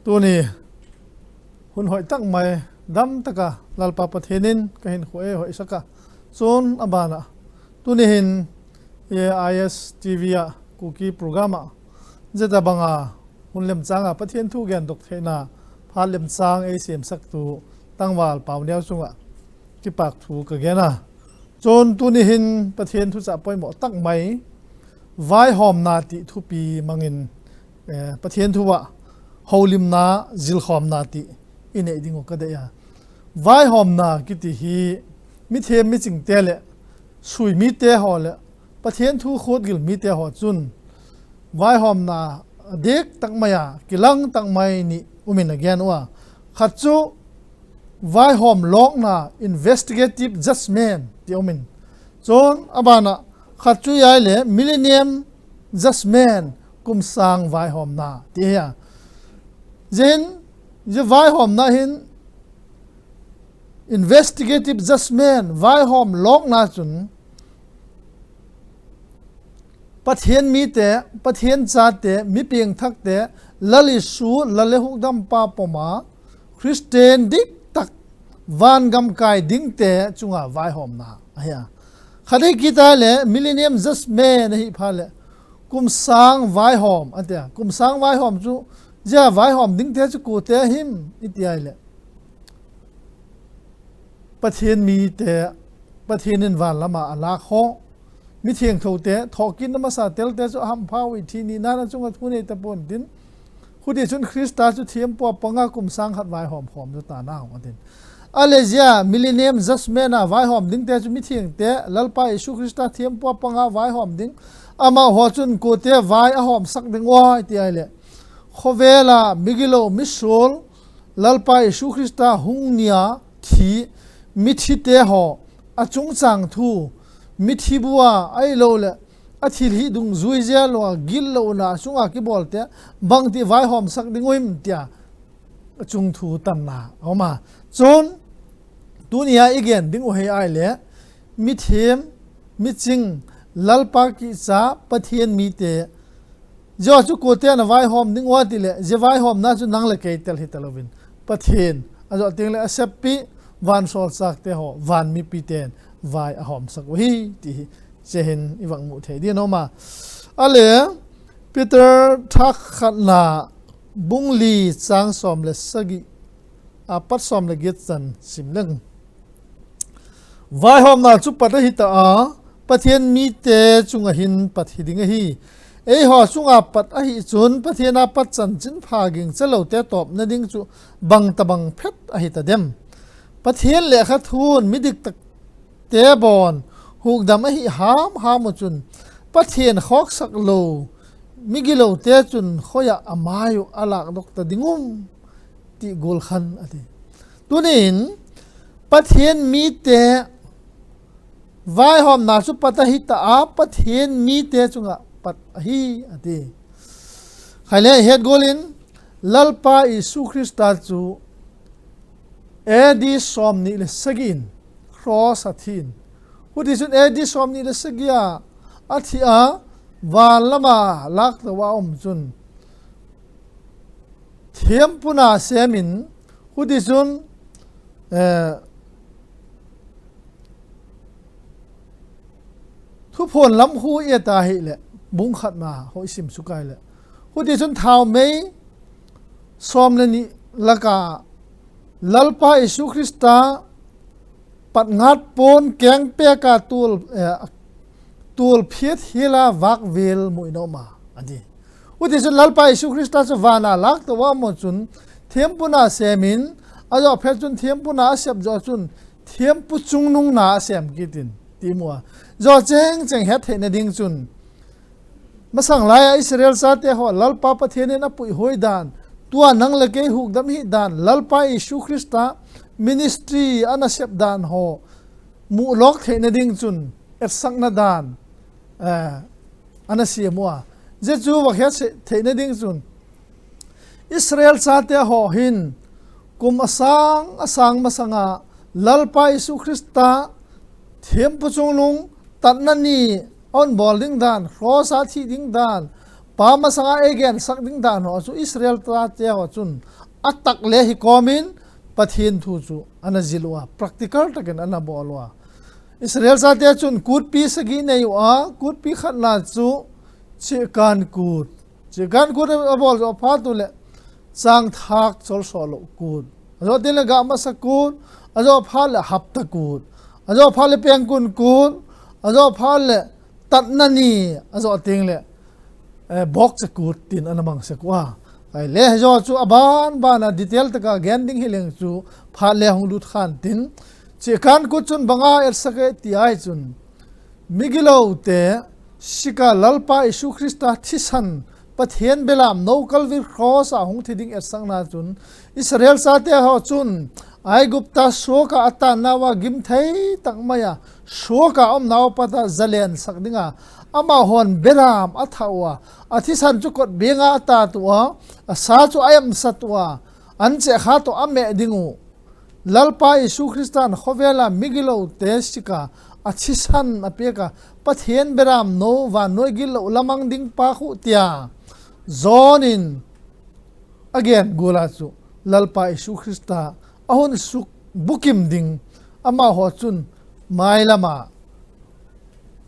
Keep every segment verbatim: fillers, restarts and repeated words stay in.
Tuni hun hoitah mai, damtaka Lalpa Pathen in kahinkho eihoisah a, chun abana tuni hin AIS TV a Kuki program a, hitabanga hun lemchanga Pathen thu gendoh theina phat lemchang eisemsah tu tangval Pauneo chunga kipahthu kagena. Chun tuni hin Pathen thuchah poimoh tah mai, vaihomna ti thupi mangin, eh, Pathen thu a houlimna, zilkhomna ti inei diu kadei a. Vaihomna kiti hi mithem michingte le suimite ho le Pathen thu khutgil mite ho chun vaihomna dihtah mai a, kilang tah mai ni umin agen uva. Khat chu vaihom lokna, investigative judgment ti umin. Chun abana khat chu ahile millennium judgment, kum sang vaihomna ti ahi a. Jin, je vaihomna hin investigative judgment, vaihom lokna chun Pathen mite, Pathen chate, mi pengthahte, Lal Jesu, Lal le Hukdampa puma Christian dihtah, vangam kai dingte chunga vaihomna ahi a. Khat hi kiti le millennium judgment ahi phat le kum sang vaihom, ati a. Kum sang vaihom chu, jia vaihom dingte chu kote him, iti ahile Pathen mite, Pathen in van lama alakho, mithengthote, thohkit na masa telte chu ahampha uve, thi nina chunga thu nei tapon tin. Hiti chun Christa chu thempu a panga kum sang khat vaihom khom chu ta nau, atin. Ahile jia millennium judgment a vaihom dingte chu mithengte, Lalpa Jesu Christa thempu a panga vaihom ding. Amaho chun kote vai ahomsah diu ham iti ahile, khovel a migilou, misol, Lalpa Jesu Christa hung nia thi, mithite ho, achungchang thu, mithi bua, ahilou le athilhih dungjui jeh a gitlouna chunga kibolte, bangti vaihomsah diu ham tia achung thu tanna aum a. Chun tunia igen diu hi ahile, mithem, miching, Lalpa kicha, Pathen mite, jia chu kote ana vaihom diu ham ati le, jia vaihomna chu nang le kei tel hita louvin, Pathen, ajou teng le aseppi, vansolchakte ho, van mipiten vai ahomsah u ahi, ti hi, hiche hin ivang mu thei diu aum a. Ahile, Peter thakhatna bung li chang som le sagi, apat som le get chan sim leng. Vaihomna chu pat ahi ta a, Pathen mite chunga hin pat hi ding ahi. Eiho chunga pat ahi chun, Pathen a pat chanchinpha gingcha loute topna ding chu bang tabang phet ahi ta dem. Pathen lekhathun mi dihtah te bon hukdam ahi hamham u chun, Pathen khohsah lou, migiloute chun khoiya amai u alakdoh ta ding um, ti gol khan ati. Tunin, Pathen mite vaihomna chu pat ahi ta a, Pathen mite chunga pat ahi, ati. Khaile het gol in, Lalpa Jesu Christa chu A D somni le sagi in cross a thi in. Hiti chun A D somni le sagi a athi a, van lama lakto a um chun thempu na sem in, hiti chun, eh, Thuphon lam khu i et a hile, bung khatna ho i sim suk a hile, hiti chun thaomei som le ni laka Lalpa Jesu Christa pat ngat pon keng pek a tul, eh, tul phiat hila vak vel mu in a um a, ati. Hiti chun Lalpa Jesu Christa chu vana lakto a um chun thempu na sem in, ajo phet chun thempu na asep jo chun thempu chungnung na asem kit in, ti mu a. Jo cheng cheng het theina ding chun, masang lai a Israel chate ho Lalpa Pathen in apuihoi dan, tua nang le kei hukdam hi dan, Lalpa Jesu Christa ministry ana sep dan ho muh lok theina ding chun, etsakna dan, eh, ana siam u a. Jesu va het theina ding chun, Israel chate ho hin kum asang asang masanga Lalpa Jesu Christa thempu chungnung tatna ni a hung bol ding dan, cross a thi ding dan, Pa masanga eigensak ding dan ho chu Israel chate ho chun atak le hi komin Pathen thu chu ana jil uva, practical takin ana bol uva. Israel chate chun kutpi sagi nei uva, kutpi khatna chu chikan kut. Chikan kut abol jo phat uleh changthak cholsoh lou kut. Ajo teng le gah masa kut, ajo phat le hapta kut, ajo phat le pengkun kut, ajo phat le tatna ni, ajo teng le eh, bokcha kut tin ana mang sek uva. Ai le jo chu aban bana detail taka gen ding hileng chu phat le hung lut khan tin. Chikan kut chun banga etsak e ti ai chun. Migiloute sika Lalpa Jesu Christa thisan Pathen belam no Calvary cross a hung thi ding etsakna chun Israel chate ho chun Aigupta suaka atanna uva gimthei tak maiya suaka omna uva pat a zalensak dinga amahon belam atha uva, athisan chu kot benga atat uva, asa chu aemsat uva, ancheh khat toh ameh ding u. Lalpa Jesu Christan khovela migiloute sika athisan apeka Pathen belam no vannoi gilou lamang ding pa khu tia John in agen gula chu Lalpa Jesu Christa ahun suk bukim ding amaho chun mailama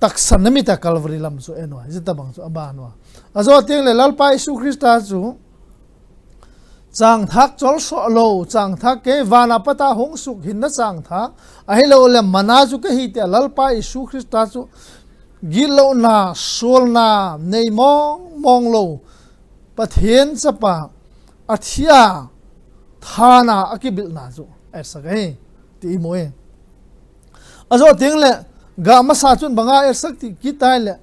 taksan namita Calvary lam chu en uva, jita bang chu aban uva. Ajo teng le Lalpa Jesu Christa chu changthak cholsoh lou, changthak kei vana pat a hung suk hinna changthak, ahilou le mana chu kei hi tia Lalpa Jesu Christa chu gitlouna, solna, nei mong mong lou, Pathen chapa, athia, thana akibilna chu etsak ahi, ti imu e. Ajo teng le gah masa chun banga etsak ti kit ai le,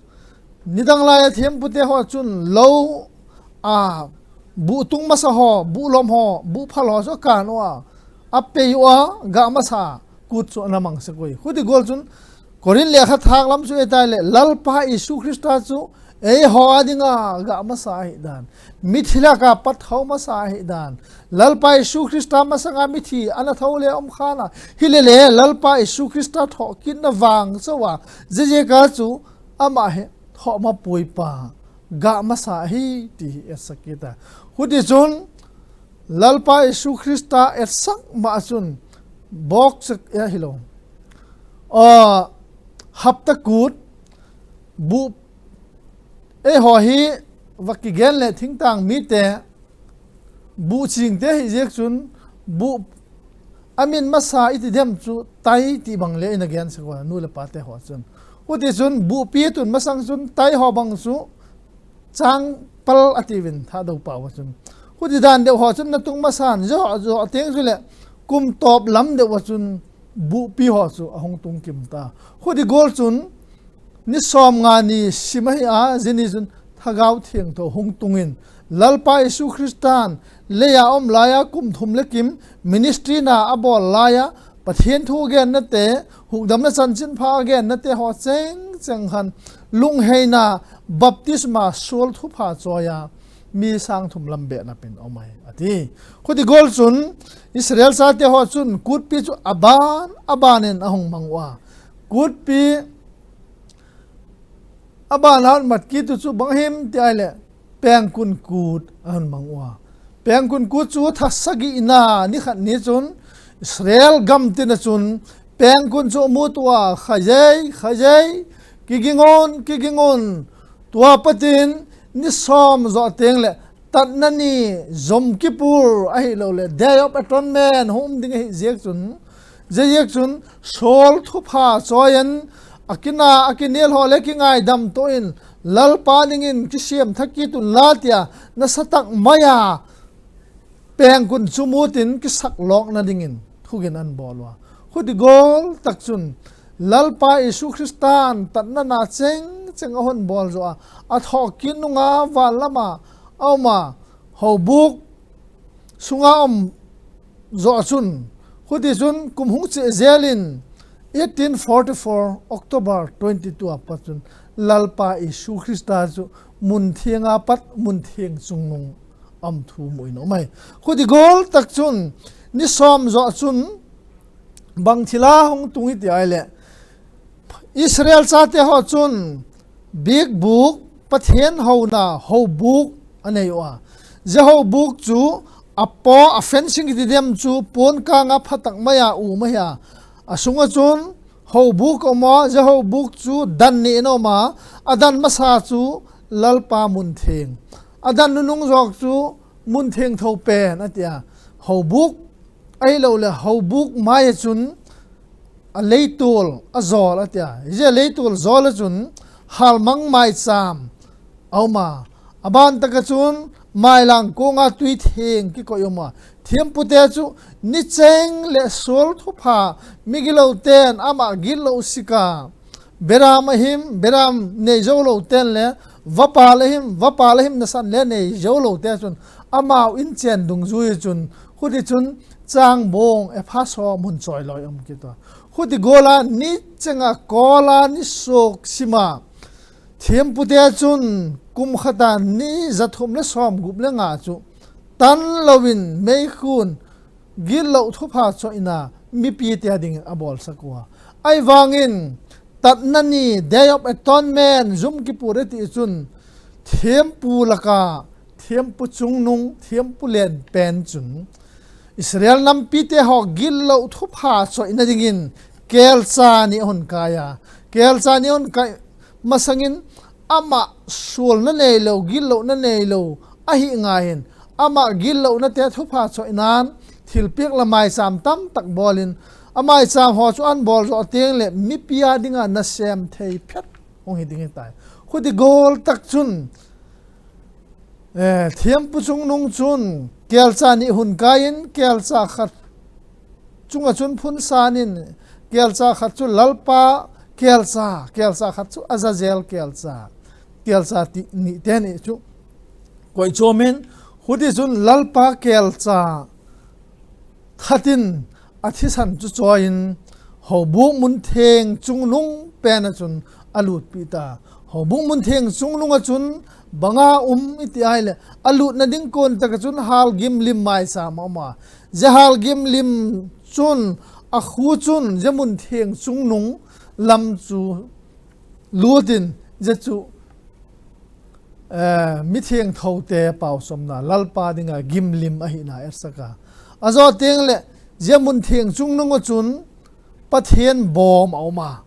nidang laiya thempute ho chun lou a buh tung masa ho, buh lom ho, buh phal ho chu akan uva, apei uva, gah masa kut chu ana mang sek uve. Huti gol chun Korin lekhathak lam chu etai le Lalpa Jesu Christa chu eiho a dinga gah masa ahi dan, mithi laka pat hou masa ahi dan, Lalpa Jesu Christa masanga mithi ana tho le om khan a, hile le Lalpa Jesu Christa thohkitna vang chauva, jejeka chu ama hi thohma puipa, gah masa ahi ti hi etsak kit a. Huti chun Lalpa Jesu Christa etsak ma chun bokcha e hilou. Aw, hapta kut, buh, eiho hi va kigen le thingtang mite, buh chingte hi jeh chun, buh amin masa iti dem chu tai ti bang le ina gen sek uva, nu le pate ho chun. Huti chun buhpi tun masang chun tai ho bang chu changpal atiuvin Thadou pao a chun. Huti dan deuh ho chun natung masan, jo, jo teng chule kum top lam deuh a chun buhpi ho chu ahung tung kim ta. Huti gol chun ni som nga ni sim ahi a, jini chun Thagau Thengtho hung tungin Lalpa Jesu Christan leiya om laiya kum thum le kim ministry na abol laiya Pathen thu agenna te, hukdamna chanchinpha agenna te ho cheng cheng khan lungheina baptisma sual thupha choiya mi sang thum lam beh napin om ahi, ati. Huti gol chun Israel chate ho chun kutpi chu aban, abanin ahung mang uva. Kutpi aban a mat kit u chu bang him ti ai le, pengkun kut ahung mang uva. Pengkun kut chu tha sagi na ni khat ni chun Israel gam tina chun pengkun chu amut uva, khajei, khajei, kigingon, kigingon. Tua patin ni som jo teng le tatna ni, Yom Kippur ahilou le Day of Atonement hung um ding ahi jeh chun, jeh chun sual thupha choiyin, akina, akinel ho le kingaidam toh in, Lalpa dingin kisem thak kit un la tia, nasatak maiya pengkun chu mutin kisak lokna dingin thugin an bol uva. Huti gol tak chun Lalpa Jesu Christan tatna na cheng cheng ahung bol jo a, athohkit nunga van lama auma houbuk sunga um jo chun, huti chun kum hung cheh jel in eighteen forty-four October twenty-two a pat chun Lalpa Jesu Christa chu mun thenga pat mun theng chungnung um thu mu in um ahi. Huti gol tak chun ni som jo chun bang thila hung tung i ti ai le, Israel chate ho chun bikbuk Pathen houna houbuk anei uva. Zia houbuk chu apo a fencing kiti dem chu pon kanga phatak maiya um ahi a. Asunga chun houbuk a um a, zia houbuk chu dan ni in a um a, a dan masa chu Lalpa mun theng. A dan nunung zawk chu mun theng tho pen a tia. Houbuk ahi lo le houbuk mai a chun a leitul a zawl a tia. Zia leitul zawl a chun halmang maicham a um a. A ban taka chun mailang konga tui theng kikoi um a. Thiampute chu ni cheng le sual thupha migilo ten ama gilo sika. Beram ahim, beram nei zo lo ten le vapal ahim, vapal ahim nasan le nei zo lo te chun amau in chen dungzui chun huti chun chang bong e pha so mun choi loi um kito. Huti gola ni chenga kola ni sok sima. Thiampute chun kum khata ni zathum le som gup le nga chu tan loin meikhun gilo thupha choina mipi tia dingin a bolsak uva. Ahi vangin tatna ni Day of Atonement zum kipur e ti chun thiampu laka thiampu chungnung thiampu len pen chun Israel nampite ho gilo thupha choina dingin kelcha ni hun kaya. Kelcha ni hun kai masangin ama sualna nei lo, gilona nei lo ahi ngai hin ama gilona te thupha choinan thilpiak la maicham tam tak bolin a maicham ho chu an bol zo teng le mipi a dinga nasem thei phet hung hi ding hi tai. Huti gol tak chun Eh, thiampu chungnung chun kelcha ni hun kaiin kelcha khat chunga chun phun sanin kelcha khat chu Lalpa kelcha, kelcha khat chu Azazel kelcha, kelcha ti ni te ni chu koi chomin huti chun Lalpa kelcha thatin a thisan chu choiin houbuk mun theng chungnung pen a chun a lutpi ta. Houbuk mun theng chungnung a chun banga um iti ai le a lutna ding kon taka chun hal gim lim mai sa ma ma. Zia hal gim lim chun a khu chun zia mun theng chungnung lam chu lutin zia chu eh, mi thiangthote pausomna Lalpa dinga gimlim ahina etsaka. A zo teng le zia mun thiang chungnung a chun Pathian bawm a um a.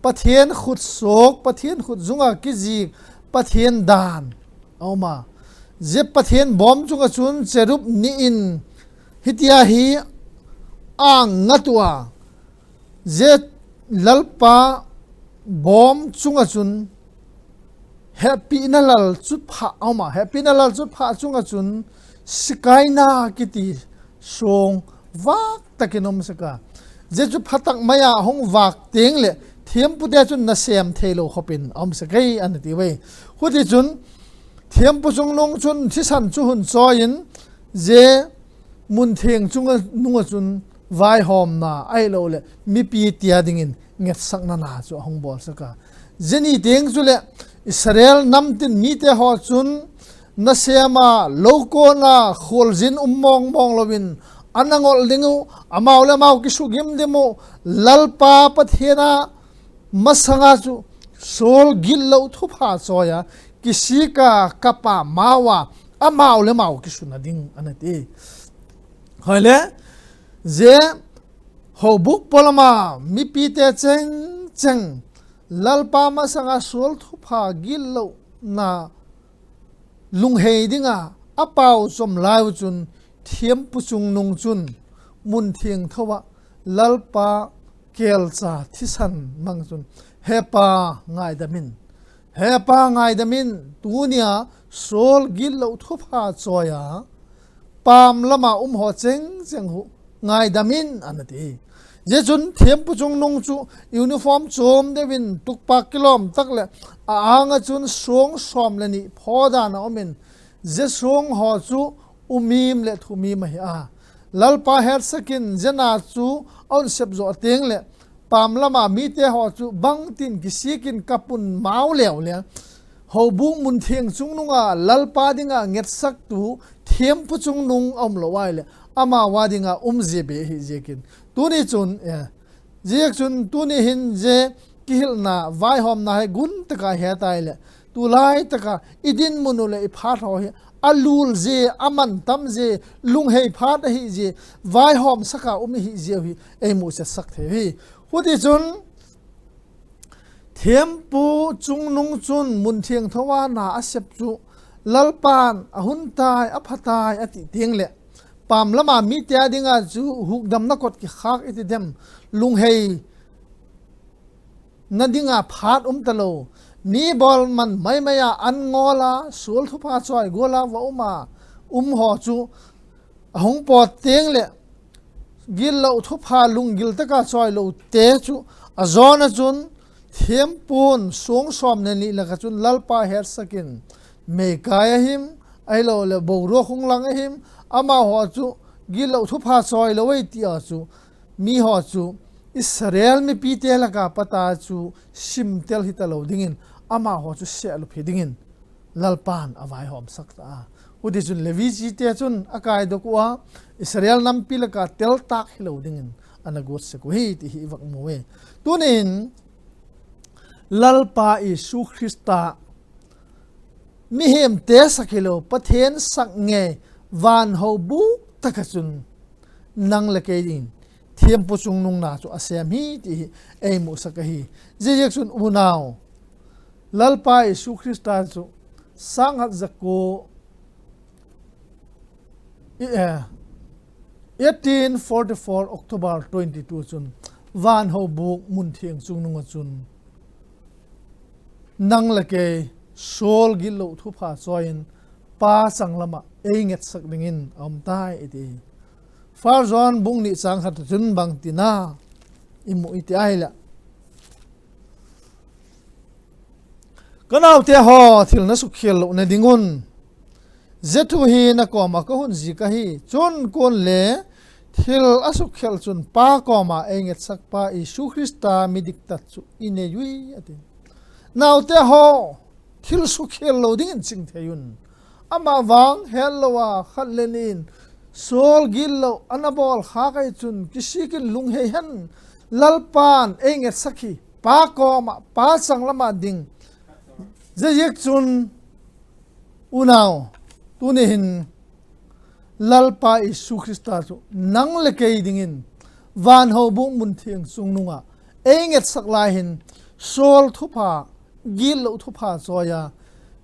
Pathian khutsuk, Pathian khutzunga kizik, Pathian dan a um a. Zia Pathian bawm chunga chun cherub ni in hitia hi ang nga tua. Zia Lalpa bawm chunga chun hepina lal chutpha a um a, hepina lal chutpha chunga chun Sikaina kiti sung vak takin um saka. Zia chu phatak maiya hung vak teng le thiampute chun nasem thei lo khopin a um sakei an ti vei. Huti chun thiampu chungnung chun thisan chu hun choiin zia mun theng chunga nunga chun vaihawmna ahi lo le mipi tia dingin ngetsakna na chu a hung bawlsak a. Zia ni teng chu le Israel namtin mite haw chun nasema lokona khualzin um mawngmawng loin an a ngol ding uh, amau le amau kisugim dim uh, Lalpa Pathiana masanga chu sual gitlo thupha choiya kisika kapa mawa amau le amau kisuna ding ana ti. Hoile, zia hobuk polama mipite chengcheng Lalpa masanga sual thupha gitlona lunghei dinga apau chom lai u chun thiampu chungnung chun mun thiangthoa Lalpa kelcha thisan mang chun, Hepa ngaidamin, Hepa ngaidamin, tunia sual gitlo thupha choiya pam lama um ho chengcheng hu ngaidamin ana ti. Zia chun thiampu chungnung chu uniform chom deuin tukpak kilawm tak le a anga chun suang sawm le nih phaw dan a umin zia suang ho chu umim le thumim ahi a. Lalpa hetsakin zia na chu a un sep zo a teng le pam lama mite ho chu bangtin kisikin kapun mau leu le hobuk mun thiang chungnunga Lalpa dinga ngetsaktu thiampu chungnung a um lo ai le amau a dinga um zia be hi ziakin. Tuni chun, eh, ziak chun tuni hin zia kihilna vaihawmna he gun taka he tai le Tulai taka i dinmun u le i phat ho hi a lul je, a mantam je, lunghei phat ahi je, vaihom saka um ihi jeh u hi ei muchet sak thei hi. Hutichun, thempu chungnung chun mun thiangtho a na a sep chu Lalpan a hun tai, a pha tai a ti teng le, pam lama mite a dinga chu hukdamna kot kikhak i ti dem, lunghei na dinga phat um talou, mi bol man maimai a an ngol a, sual thupha choi gol a va um a, um ho chu a hung pot teng le, gilou thupha lunggil taka choi lou te chu a jona chun, thempun song som le ni laka chun Lalpa hetsakin, meikai ahim, ahilou le boruak hung lang ahim, amaho chu gilou thupha choi lou ei ti a chu, mi ho chu Israel mipite laka pata chu simtel hita lou dingin, amaho chu sehlup hi dingin Lalpan a vaihom sak ta a. Hutichun Levi chite chun a kaidok ua, Israel nampi laka teltak hilou dingin ana gutsek u hi ti hi i vak mu e. Tunin Lalpa Jesu Christa mihemte sak hilou, Pathen sak ngei, van houbung taka chun nang le kei dingin thempu chungnung na chu a sem hi ti hi ei musak ahi. Ziaziak chun unau, Lalpa Jesu Christa chu sangkhat jako, i, eh, eighteen forty-four October twenty-two chun van houbung mun thiang chungnung a chun nang le kei sual gilou thupha choi in Pa chang lama ei ngetsak dingin a um tai i ti. First John bung ni chang khat chun bang tina i mu i ti ahile, ka naote ho, thil na sukkhel louna dingun, zia thu hi na koma ka hun zik ahi. Chun kon le thil a sukkhel chun Pa koma ei ngetsak pa Jesu Christa mi diktat chu i nei ui, a ti. Naote ho, thil sukkhel lou dingin ching thei un. Ama vang het lou a khat le ni in sual gilou ana bol khak ahi chun kisik in lunghei hen. Lalpan ei ngetsak hi Pa koma, Pa chang lama ding. Ziaziak chun unau, tuni hin Lalpa Jesu Christa chu nang le kei dingin van houbung mun thiang chungnunga ei ngetsak lai hin sual thupha, gilou thupha choi a,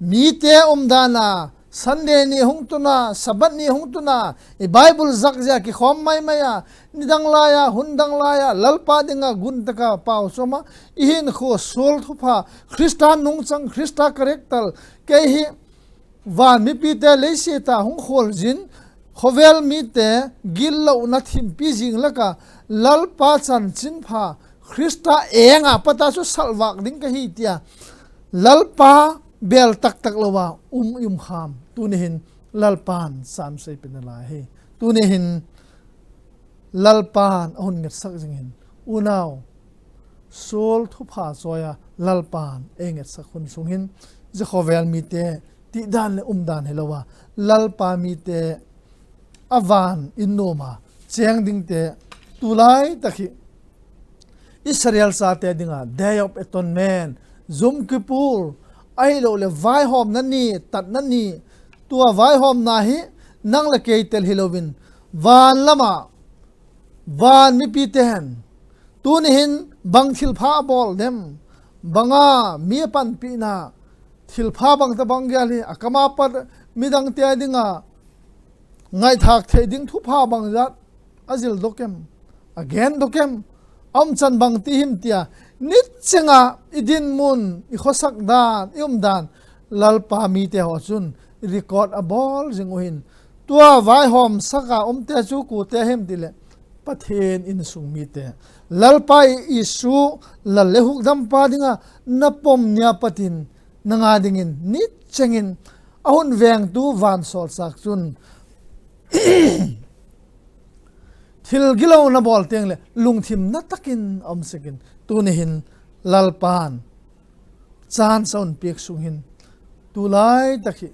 mite umdan a, Sunday ni hung tun a, Sabbath ni hung tun a, i Bible zak zia kikhom maimai a, nidang lai a, hun dang lai a, Lalpa dinga gun taka pau chom a, i hinkho sual thupha, Christa nungchang, Christa character, kei hi van mipite leiset a hung khol jin, khovel mite gillouna thimpi jing laka Lalpa chanchin pha, Christa enga pata chu salvak ding kahi tia Lalpa bel taktak louva um i um kham. Tuni hin Lalpan samsei pe nalai hi. Tuni hin Lalpan a hun ngetsak jing hin. Unau, sual thupha choi a Lalpan ei ngetsak hun sung hin, zia khovel mite tihdan le umdan hilouva, Lalpa mite a van in noma cheng dingte tulai tak hi Israel chate dinga Day of Atonement, Yom Kippur, ahilou le vaihomna ni, tatna ni, tua vaihomna hi nang le kei tel hilouvin, van lama, van mipite hen, tuni hin bang thilpha a bol dem, banga mi a panpina, thilpha bang ta bang gel hi, a kama pat midang te dinga ngaithak thei ding thupha bang jat a zil dokem, a gen dokem, a umchan bang ti him tia, nitchenga i dinmun, i khosak dan, i umdan, Lalpa mite ho chun record a bol jing u hin, tua vaihom saka umte chu kute him tile, Pathen insung mite, Lalpa Jesu, Lal le Hukdampa dinga na pom nia patin, nanga dingin nitchengin a hun vengtu vansol sak chun thil gilouna bol teng le lungthim na takin a um sekin, tuni hin Lalpan chance a hun pek sung hin, tulai tak hi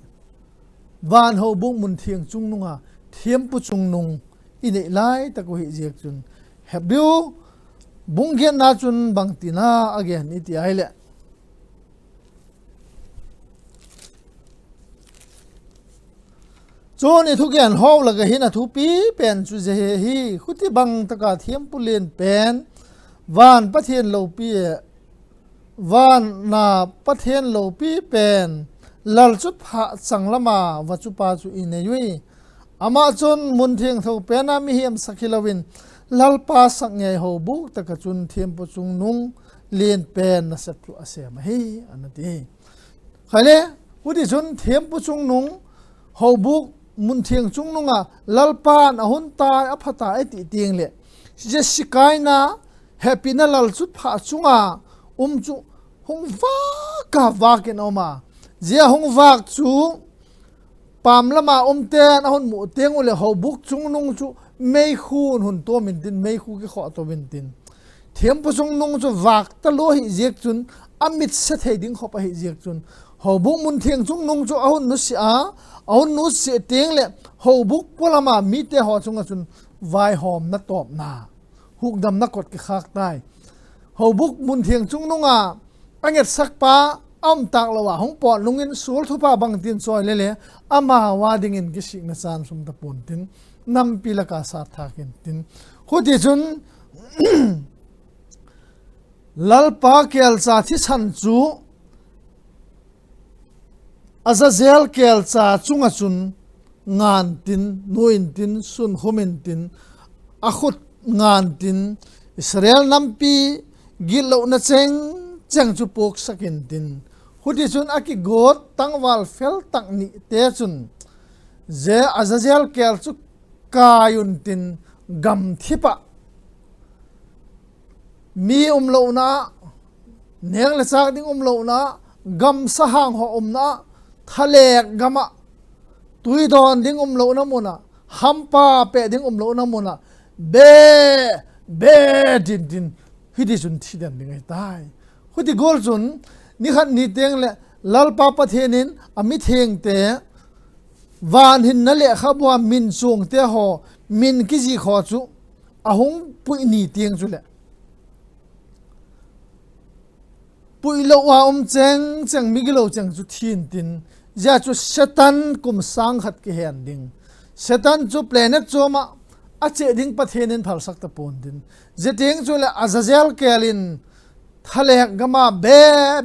van houbung mun thiang chungnunga thempu chungnung i nei lai tak u hi ziak chun, Hebrew bung giatna chun bang tina a gen i ti ahile, Tuni thugen ho lah a hin athupi pen chu hiche hi, hiti bang taka thempu len pen, van Pathen loupi e, vana Pathen loupi pen, Lal Chutpha changlam a vachupa chu inei uve. Ama chun mun thengtho pen a mihem sak hilouvin, Lalpa sak ngei houbuk taka chun thempu chungnung len pen nasep chu asem ahi, ana ti. Khat le, hiti chun thempu chungnung, houbuk mun theng chungnung a, Lalpan ahung tai, aphatai ati teng le, hiche Shekinah, hepina Lal Chutpha chunga um chu hung vak a vak in aum a. Hiche ahung vak chu, pam lama um ten ahung mu teng ule houbuk chungnung chu meikhun hung tom intin, meikhu kikhoh to intin. Thempu chungnung chu vak talou ahi jeh chun, amitse thei ding khop ahi jeh chun, houbuk mun theng chungnung chu ahung nusia, ahung nusia teng le, houbuk polama mite ho chunga chun vaihomna topna, hukdamna kot kikhak tai. Houbuk mun theng chungnung a, angetsak pa, aum tak lou a, hung pot nungin sul thupha bang tin choi le le, ama a dingin kisihna chan sum tapon tin, nampi laka sat thak intin. Hiti chun, Lalpa kelcha thisan chu, Azazel kelcha chunga chun ngan tin, nu intin, sunkhum intin, akhut ngan tin, Israel nampi gitlouna cheng cheng chu puksak intin. Hiti chun akigot tangval fel tak ni te chun, hiche Azazel kel chu kai untin gamthip a mi umlouna, neng le chak ding umlouna, gamsa hang ho umna, thalek gam a, tui don ding umlouna mun a, hampa pe ding umlouna mun a, be, be din din, hiti chun thi den ding ahitai. Hiti gol chun, nikhat ni teng le, Lalpa Pathen in, amitheng te, van hinna lekhabu a min chong te ho, min kijih ho chu, ahung pui ni teng chu le. Puilou a um cheng cheng mi gilou cheng chu thi intin, hiche chu Satan kum sang khat kihen ding. Satan chu planet chom a, ache ding Pathen in phalsak tapon tin. Hiche teng chu le Azazel kel in thalek gam a be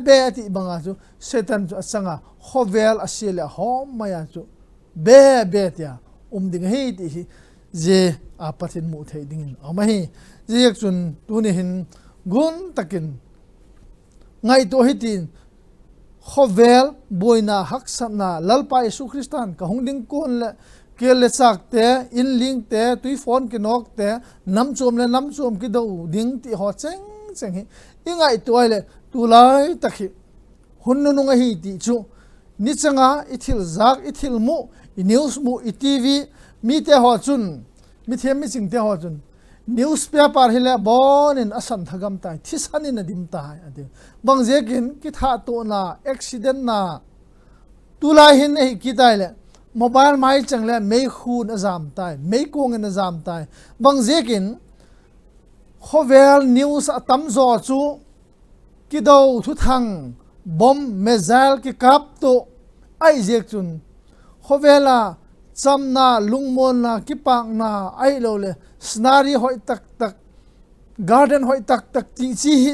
be ti bang a chu Satan chu achang a, khovel ase le hom mai a chu be be tia um ding ahi ti hi, hiche a Pathen mu thei dingin aum ahi. Hiche jeh chun tuni hin gun takin ngaito hitin, khovel boina haksatna Lalpa Jesu Christan kahung ding kon le, kel le chak te, in ling te, tuiphon kinok te, nam chom le nam chom kidou ding ti ho cheng cheng hi ingaito a ile, tulai tak hi hun nunung ahi ti chu, nichang a i thil jak, i thil mu, i news mu, i T V, mite ho chun, mithem miching te ho chun, newspaper hi le bon in asan thagam tai, thisan in adim tai, ati. Bang jeh in, kithat tona, accident na, tulai hin ahi kit a ile, mobile mai chang le, meikhun ajam tai, meikong in ajam tai. Bang jeh in, khovel news atam jo chu, kidou thuthang, bomb, missile kikap to, ahi jeh chun, khovel a chamna, lungmonna, kipakna, ahilou le, scenery hoi tak tak, garden hoi tak tak ti chi hi,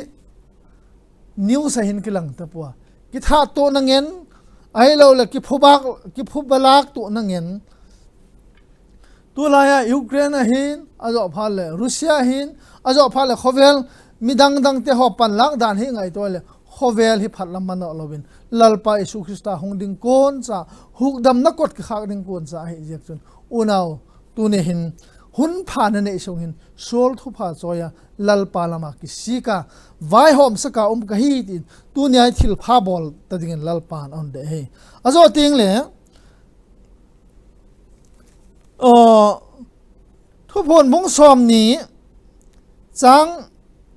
news a hin kilang tapoi. Kithat tona ngen, ahilou le, kiphubak, kiphubalak tona ngen, tulai a Ukraine a hin, ajo phat le Russia a hin, ajo phat le khovel midang dang te ho panlak dan hi ngaito le, khovel hi phatlam manoh louvin, Lalpa Jesu Christa hung ding kon cha, hukdamna kot kikhak ding kon cha ahi jeh chun, unau, tuni hin, hun pha nanei sung hin, sul thupha choi a, Lalpa lama kisik a, vaihom saka um kahi tin, tunia thilpha bol ta dingin Lalpan ahin dei ahi. Ajo teng le, Aw, Thuphon bung som ni, chang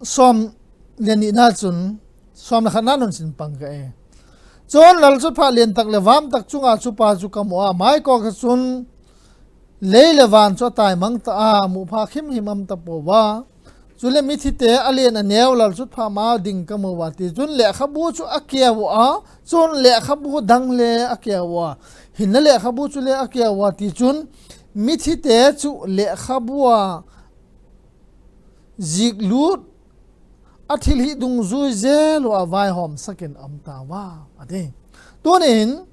som le ni na chun, som le khat na nun sin pang ka e. Chun Lal Chutpha len tak le vam tak chunga chupa chu ka mu a, mai kok a chun lei le van chu atai mang ta a, mu pha khim him am ta pouva. Chule mithite alen aneo lalchutpha ma ding kamu uva ti chun lekhabu chu akeu a, chun lekhabu dang le akeu a, hinna lekhabu chu le akeu a ti chun mithite chu lekhabu a jiklut a thilhih dungjui jel uva vaihomsakin aum tauva, ati. Tunin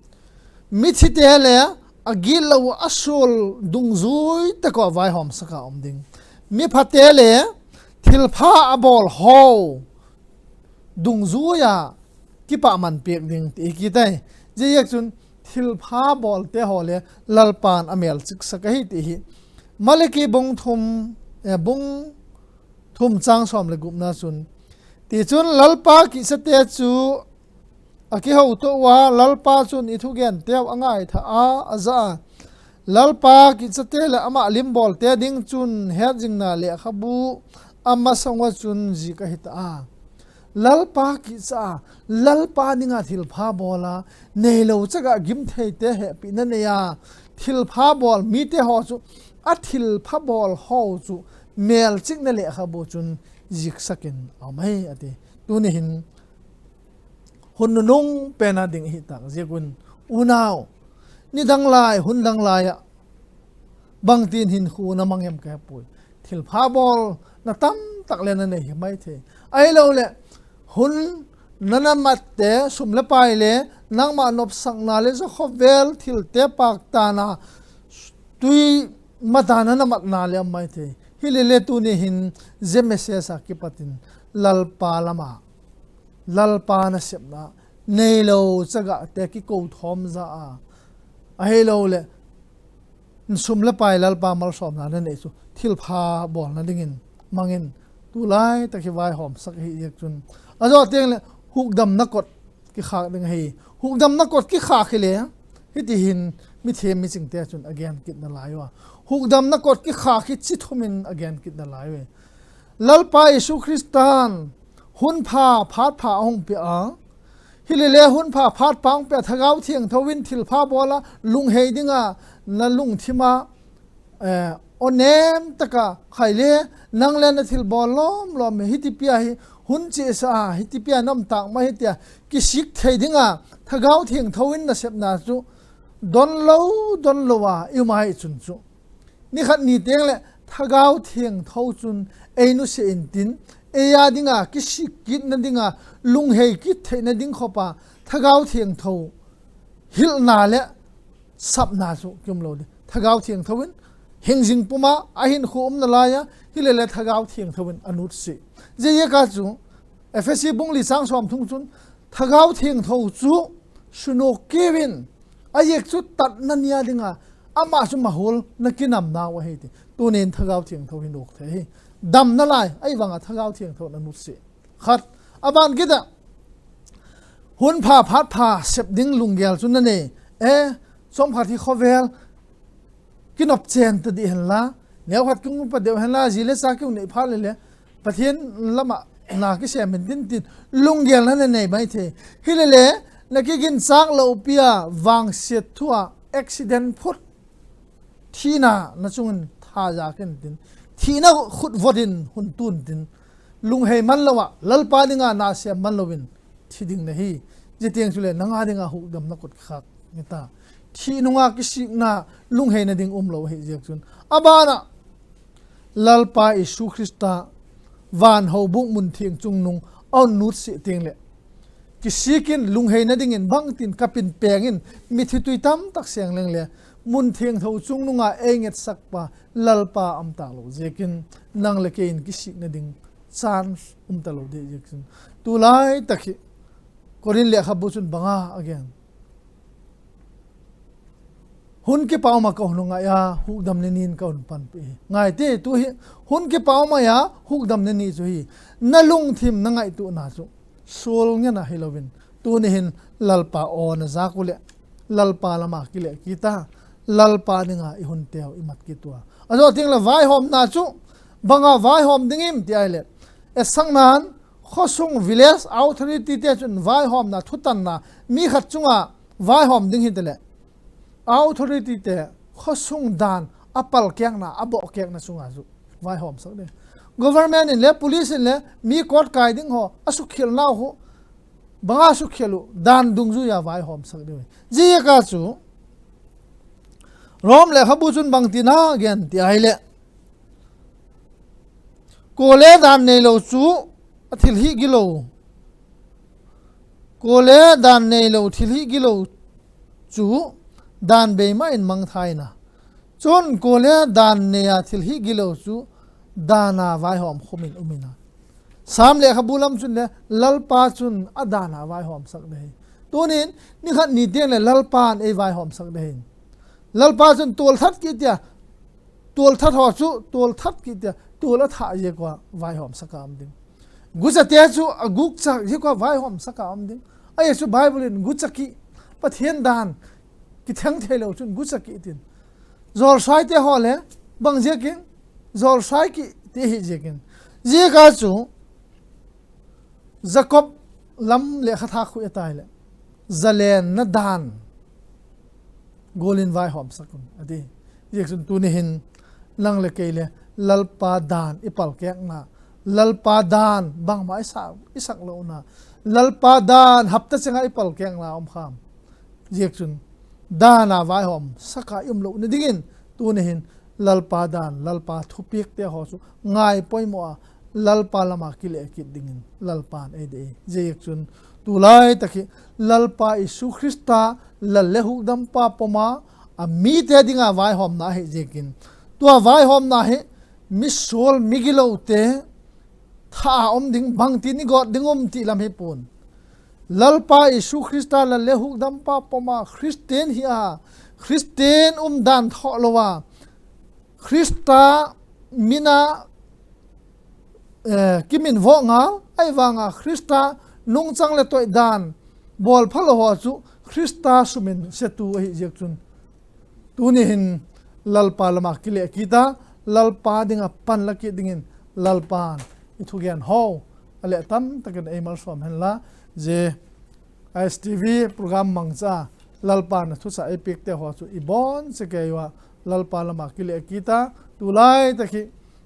mithite le agilou a sul dungjui tah uva vaihomsaka um ding. Miphate le thilpha abol ho dungjuia kipaman pek ding ti kitai. Jeh chun thilpha bolte ho le Lalpan amelchiksak ahi ti hi. Malaki bung thum, eh, bung thum chang som le gupna chun. Ti chun Lalpa kichate chu akihouto uva, Lalpa chun i thugenteu angaitha a, aja a. Lalpa kichate le ama limbolte ding chun hetjingna lekhabu amasang uva chun jik ahita a. Lalpa kicha a, Lalpa dinga thilpha bol a, neilou chaga gimtheite hepina nei a, thilpha bol mite ho chu, athilpha bol ho chu, melchikna lekhabu chun jiksakin aum ahi, ati. Tuni hin hun nunung pena ding ihi tah jeh un, unau, nidang lai, hun dang lai a, bangtin hinkho namang em kahepoi. Thilpha bolna tamtah le nanei hi maithei. Ahilou le, hun nana mat te, sum le pai le, nangma nopsakna le, ja khovel thilte paktana, tui matana namatna le aum maithei. Hilele tuni hin, jeh message a kipatin, Lalpa lama, Lalpa nasepna, neilou chaga te kikou thom ja a. Ahilou le, sum le pai Lalpa malsomna nanei chu, thilpha bolna dingin, mangin, tulai tah hi vaihomsak ahi jeh chun. Ajo teng le, hukdamna kot kikhak ding ahi. Hukdamna kot kikhak hile, hiti hin mithem michingte chun agen kit nalai uva. Hukdamna kot kikhak hi chi thumin agen kit nalai uve. Lalpa Jesu Christan hunpha phatpha ahung pia a. Hilele hunpha phatpha ahung pia, Thagau Thiengtho in thilpha bol a, lunghei dinga nalungthim a, eh, onem taka khai le, nang le nathilbol lomlom hi, hiti pia hi, hun chesa a, hiti pia naum tah ma hi tia, kisik thei dinga, Thagau Thiengtho in nasepna chu, donlou, donlou a, i um ahi chun chu. Nikhat ni teng le, Thagau Thiengtho chun, ei nuse intin, ei a dinga, kisik kitna dinga, lunghei kit theina ding khopa, Thagau Thiengtho hilna le sapna chu kium lou ding. Thagau Thiengtho in hingjing puma ahinkho um nalai a, hilele Thagau Thiengtho in anutsi. Jeh a ka chu, Ephesi bung li chang som thum chun, Thagau Thiengtho chu sunuk kivin, ajeh chu tatna nia dinga, ama chu mahol na kinamnau ahi ti. Tunin Thagau Thiengtho hi nuk thei hi. Damna lai, ahivanga Thagau Thiengtho in anutsi. Khat, aban kit a, hunpha phatpha sep ding lunggel chu nanei. Eh, chomkhat hi khovel, kinop chen ta dih henla, neokhat kiung pa deuh henla, ji le cha kiung nei pha le le, Pathen lama na kisem intin tin, lunggel na nanei maithei. Hilele, nakiginchak lou pia, vangset thua, accident phut, thina nachungin thaja kit intin, thina khut vot in hun tun tin, lunghei manlou a, Lalpa dinga nasem manlouvin, thi ding nahi. Jeh teng chule, nanga dinga hukdamna kot kikhak, ngita. Thi nunga kisikna, lungheina ding umlou ahi jeh chun. Abana, Lalpa Jesu Christa, van houbung mun theng chungnung, ahin nutsi teng le. Kisikin lungheina dingin bangtin kapin pengin, mithi tui tamtak seng leng le, mun thengtho chungnunga ei ngetsak pa, Lalpa aum talou jeh in, nang le kei in kisikna ding, chance um talou ding jeh in. Tulai tah hi, Korin lekhabu chun banga agen. Hun kipa uma kahung ngai a, hukdamna nin kahung panpi. Ngaite, tu hi, hun kipa uma a, hukdamna ni chu hi. Nalungthim nangaituna chu. Sul ngena hilouvin. Tuni hin Lalpa o naja u le. Lalpa lama kile kita. Lalpa dinga ihun teu imat kit ua. Ajo teng le vaihomna chu. Banga vaihom ding im ti ahile. Esang nan, khosung village authority te chun vaihomna thutanna, mi khat chunga vaihom ding hitele. Authority te khosung dan apal kekna, aboh kekna chunga chu vaihomsak ding. Government in le, police in le, mi kot kai ding ho, asukhelnau ho, banga sukhel'u, dan dungjuiya vaihomsak diu ahi. Ziaka chu, Rom lekhabu chun bangtin agen ti ahile, kole dan neilou chu, athilhih gilou. Kole dan neilou thilhih gilou chu dan beima in mangthai na. Chun kole dan neiya thilhih gilou chu dana vaihom khum in um in a. Sam lekhabu lam chun le Lalpa chun adana vaihomsak ding ahi. Tunin, nikhat ni teng le Lalpan eivaihomsak ding ahi. Lalpa chun tolthat kit tia, tolthat ho chu, tolthat kit tia, tol athah jeh uva vaihomsak a um ding. Gucha te chu agukchah jeh uva vaihomsak a um ding. Ajeh chu Bible in gucha kih, Pathen dan, kitheng theilou chun gucha kih tin. Jolsai te ho le, bang jeh in, jolsai kit ti ahi jeh in. Ziaka chu, Jacob lam lekhathak khu itai le, jalenna dan golin vaihomsak un, ati. Ziak chun tuni hin nang le kei le Lalpa dan ipalkeh na, Lalpa dan bangma isa, isak lou na, Lalpa dan hapta chenga ipalkeh na um kham. Ziak chun dana vaihomsak a i um lou na dingin tuni hin Lalpa dan, Lalpa thupek te ho chu ngai poimo a, Lalpa lama kile kit dingin Lalpan eidei. Ziak chun tulai tak hi Lalpa Jesu Christa Lal le Hukdampa poma amite dinga vaihomna ahi ziakin, tua vaihomna hi misol migilou te tha a um ding, bangtin igot ding um ti lam hi pon. Lalpa Jesu Christa Lal le Hukdampa poma Christian hi a, Christian umdan thoh louva, Christa mina, eh, kiminvo ngal, ahivanga Christa nungchang le toidan bolpha lou ho chu Christa suminsetu ahi ziak chun, tuni hin Lalpa lama kile kit a, Lalpa dinga pan la kit dingin Lalpan ithugen ho aleh tamtakin eimalsom hen la, zia I S T V program mangcha Lalpan athusa eipeh te ho chu ibonchauva Lalpa lama kile kit a, tulai tak hi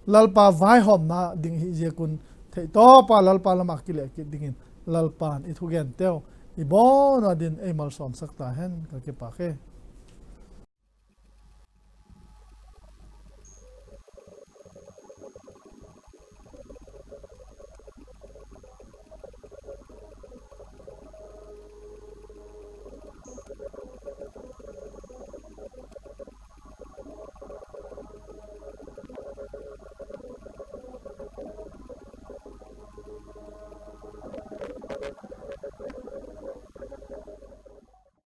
Lalpa vaihomna ding hi ziak un, theitop a Lalpa lama kile kit dingin Lalpan ithugen teu ibonchauva din eimalsomsak tahen, kakipah e.